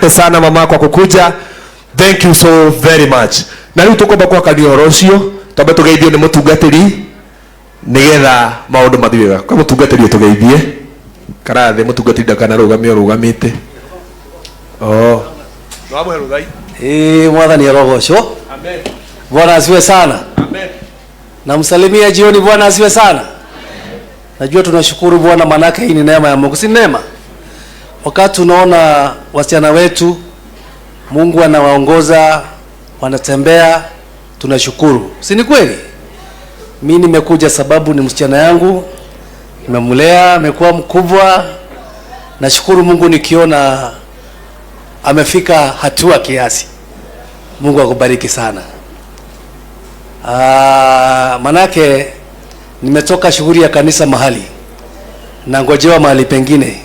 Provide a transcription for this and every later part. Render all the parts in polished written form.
Asante sana mama kwa kukuja. Thank you so very much. Na riu tukwamba gwakania ũhoro ũcio, twambe tũgeithio nĩ mũtungatĩri nĩgetha maũndũ mathiĩ wega. Kwa mũtungatĩri ũtũgeithie. Karathĩ mũtungatĩri ndakanarũgamie ũrũgamĩte. Oh. Nĩwamũhe rũthai. Eh, mwathani arogocwo. Amen. Bwana asiwe sana. Amen. Namsalimia jioni, Bwana asiwe sana. Najua tunashukuru Bwana, manake hii ni neema ya Mungu, si neema? Wakati tunaona wasichana wetu Mungu anawaongoza, wanatembea, tunashukuru, si ni kweli? Mi nimekuja sababu ni msichana yangu, nimemlea, amekuwa mkubwa. Nashukuru Mungu nikiona amefika hatua kiasi. Mungu akubariki sana. Manake nimetoka shughuli ya kanisa mahali na ngojewa mahali pengine,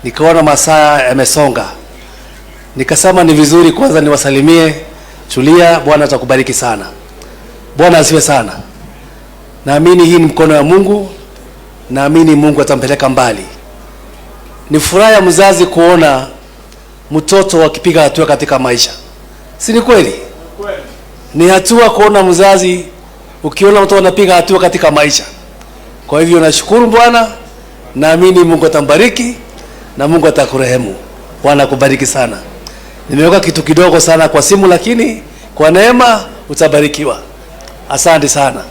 nikaona masaa yamesonga, nikasema ni vizuri kwanza niwasalimie. Tulia, Bwana atakubariki sana. Bwana asiwe sana. Naamini hii ni mkono wa Mungu, naamini Mungu atampeleka mbali. Ni furaha ya mzazi kuona mtoto akipiga hatua katika maisha, si ni kweli? Ni hatua kuona mzazi, ukiona mtoto anapiga hatua katika maisha. Kwa hivyo nashukuru Bwana, naamini Mungu atambariki na Mungu atakurehemu. Bwana akubariki sana. Nimeweka kitu kidogo sana kwa simu, lakini kwa neema utabarikiwa. Asante sana,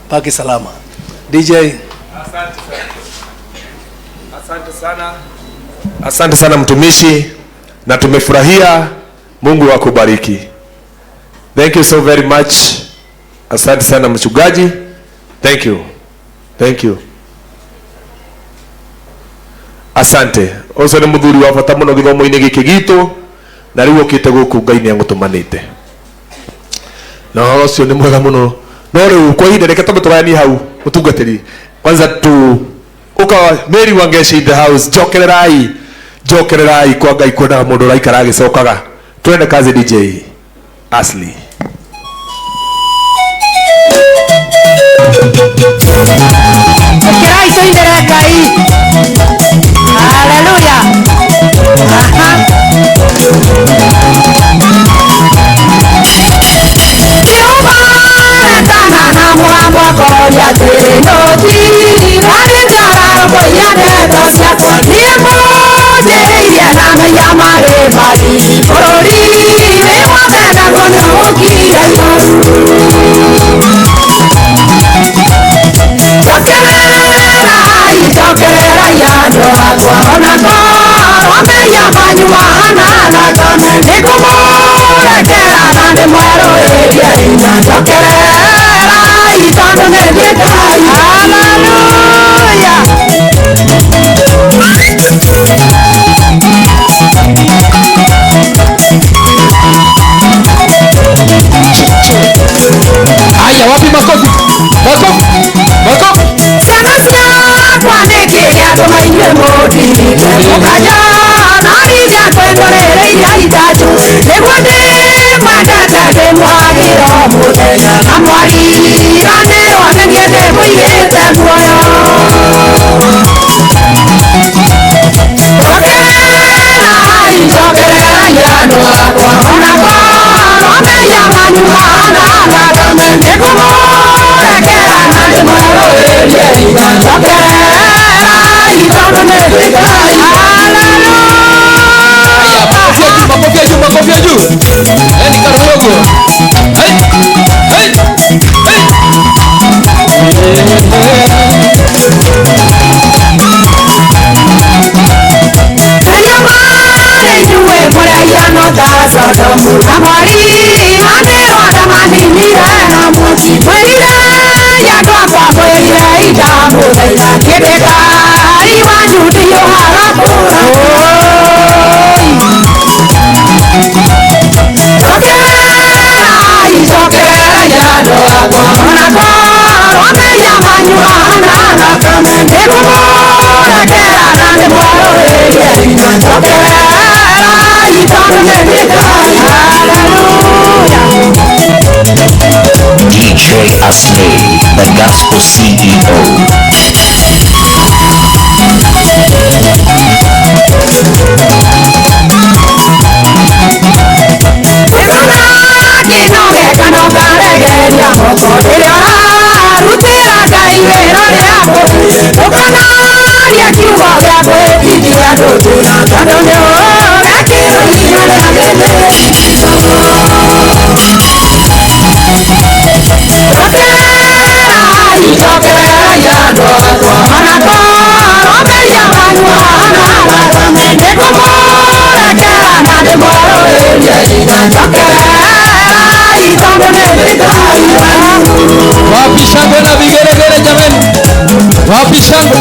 paki salama. DJ. Asante sana. Asante sana. Asante sana mtumishi, na tumefurahia. Mungu akubariki. Thank you so very much. Asante sana mchungaji. Thank you. Thank you. Asante. Ũcio nĩ mũthuri wa bata mũno gĩthomo-inĩ gĩkĩ gitũ, na rĩu ũkĩte gũkũ Ngai nĩ agũtũmanĩte. Na ũhoro ũcio nĩ mwega mũno. No rĩu kwa ihinda reke twambe tũgayanie hau mũtungatĩri. Kwanza tu uka Mary Wangeshi in the house. Njokererai. Njokererai kwa Ngai kwendaga mũndũ ũraikara agĩcokaga. Twende kazi DJ Ashley. Ekerai tũinĩre Ngai. Haleluya. Aha. Kiuga etana na mũgambo akoria atĩrĩ, nũti ararũmbũiya ndeto ciakwa. Niĩ mũnjĩrĩirie na maiya marĩ mbali. Bũrũri wĩ wothe naguo nĩũgũkira ihooru. Njokererai, njokererai andũ akwa, ona korwo mehia manyu mahana thakame, nĩngũmũrekera na ndĩmwerũhĩrie hinya. Njokererai tondũ nĩ niĩ Ngai. Haleluya. Haya, wapi makofi? Makofi. Makofi. Ciana ciakwa nĩkĩ gĩatũma inyuĩ mũndirike, mũkanjona rĩrĩa kwĩngũrĩrĩirie itanjũ, nĩguo ndĩmwendete ndĩmwagĩra o mũthenya, na mwariganĩrwo nĩ niĩ ndĩmũigĩte muoyo. Njokererai, njokererai andũ akwa, ona korwo mehia manyu mahana thakame, nĩngũmũrekera na ndĩmwerũhĩrie hinya. Njokererai tondũ nĩ niĩ Ngai. Haya, makofi ya juu, makofi ya juu, makofi ya juu. Yaani kadogo. Hey, hey, hey. Rĩrĩa marĩ inyuĩ mũraiano ta Sodomu na mwariganĩrwo ndamaninire na mwaki. Mwĩrirei andũ akwa, mwĩrirei ndamũthaitha, kĩndĩ Ngai wanyu ndihiũhaga kũũra. Njokererai, njokererai andũ akwa, ona korwo mehia manyu mahana thakame, nĩngũmũrekera na ndĩmwerũhĩrie hinya. Njokererai tondũ nĩ niĩ Ngai. Haleluya. DJ Aslay, the Gospel CEO. Wapi shangwe?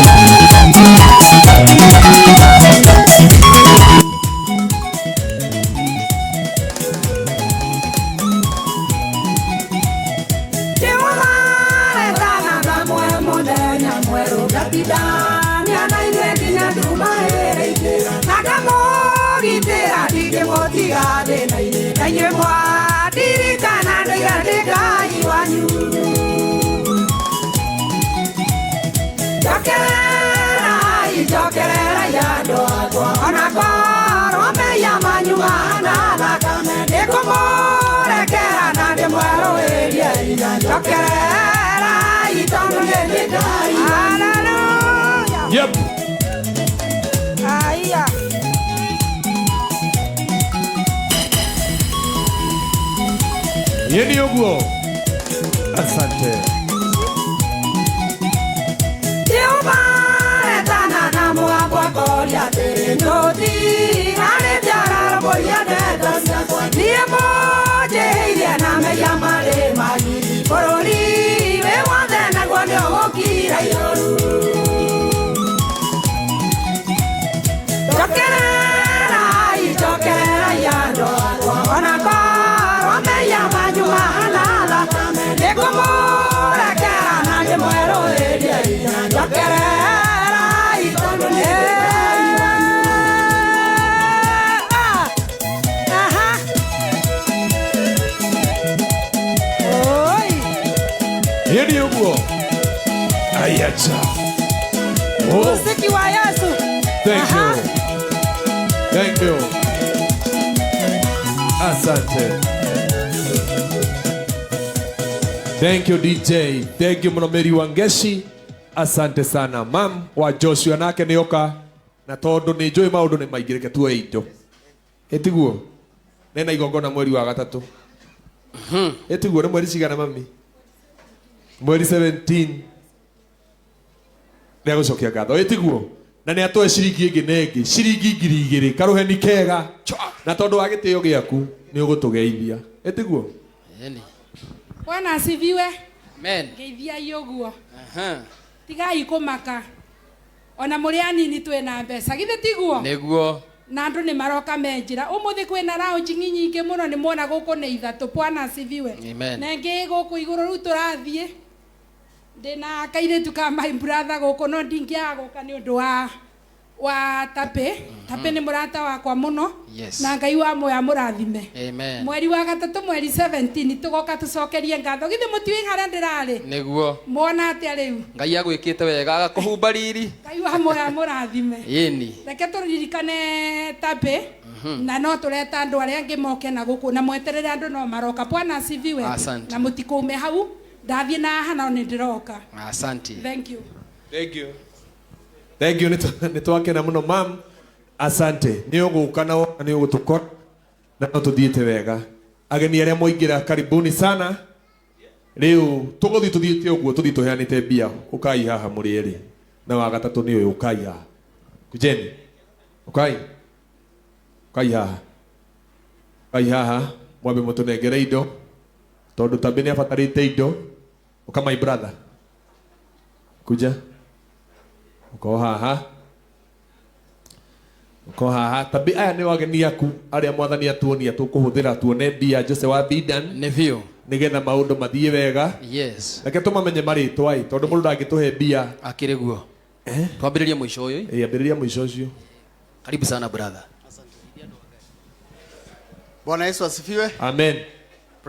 Yep. Aya. Yeni uguo. Asante. Yeni uguo. Ayacha. Oh. Muziki wa Yesu. Thank you. Thank you. Asante. Thank you DJ. Thank you Mnomeri Wangeshi. Asante sana. Mam wa Joshua nake nioka na tondu ni njui maundu ni maingĩ reke tuoe indo. Ĩtiguo? Nena igongona mweri wa gatatu. Ĩtiguo nĩ mweri cigana mami? Mweri 17. Nĩ agũcokia ngatho. Ĩtiguo? Na nĩ atoe ciringi ĩngĩ na ĩngĩ, ciringi 2000 karuheni kega. Na tondu wa gĩtĩo gĩaku nĩ ũgũtũgeithia. Ĩtiguo? Bwana asifiwe. Amen. Ngeithiai ũguo. Aha. Tigai kũmaka. Ona mũrĩ anini twĩna mbeca. Githĩ tiguo? Nĩguo. Na andũ nĩ maroka me njĩra. Ũmũthĩ kwĩna lounge nyingĩ mũno nĩ muona gũkũ nĩ ithatũ. Bwana asifiwe. Amen. Na ĩngĩ gũkũ igũrũ rĩu tũrathiĩ. Ndĩna kairĩtu ka my brother gũkũ no ndingĩaga gũka nĩ ũndũ wa Tape. Tape nĩ mũrata wakwa mũno. Yes. Na Ngai wa muoyo amũrathime. Amen. Mweri wa gatatũ mweri 17 tũgoka tũcokerie ngatho. Githĩ mũtiũĩ harĩa ndĩrarĩ? Nĩguo. Mwona atĩa rĩu? Ngai agwĩkĩte wega agakũhumba riri. Ngai wa muoyo amũrathime. Ĩni. Reke tũririkane Tape. Na no tũreta andũ arĩa angĩ moke na gũkũ na mweterere andũ no maroka. Bwana asifiwe. Asante. Na mũtikũme hau. Ndathiĩ na haha no nĩ ndĩroka. Asante. Thank you. Thank you. Thank you nĩ twakena mũno mam. Asante. Nĩ ũgũka na nĩ ũgũtũkora na no tũthiĩte wega. Ageni arĩa mwaingĩra karibuni sana. Rĩu tũgũthiĩ tũthiĩte ũguo tũthiĩ tũheanĩte mbia. Ũkai haha mũrĩ erĩ. Na wa gatatũ nĩ ũyũ ũkai haha. Kujeni. Ũkai. Ũkai haha. Ũkai haha mwambe mũtũnengere indo. Tondũ Tabe nĩ abatarĩte indo. Ũka my brother. Kuja. Uko haha. Uko haha. Tabe aya nĩ wageni aku arĩa mwathani atuonia tũkũhũthĩra tuone mbia Jose wa Bidan. Nĩ biũ. Nĩgetha maũndũ mathiĩ wega. Yes. Reke tũmamenye marĩtwa ĩ tondũ mũndũ ndangĩtũhe mbia. Akĩrĩ guo. Twambĩrĩrie mũico ũyũ. Ĩ ambĩrĩria mũico ũcio. Karibu sana brother. Bwana Yesu asifiwe. Amen.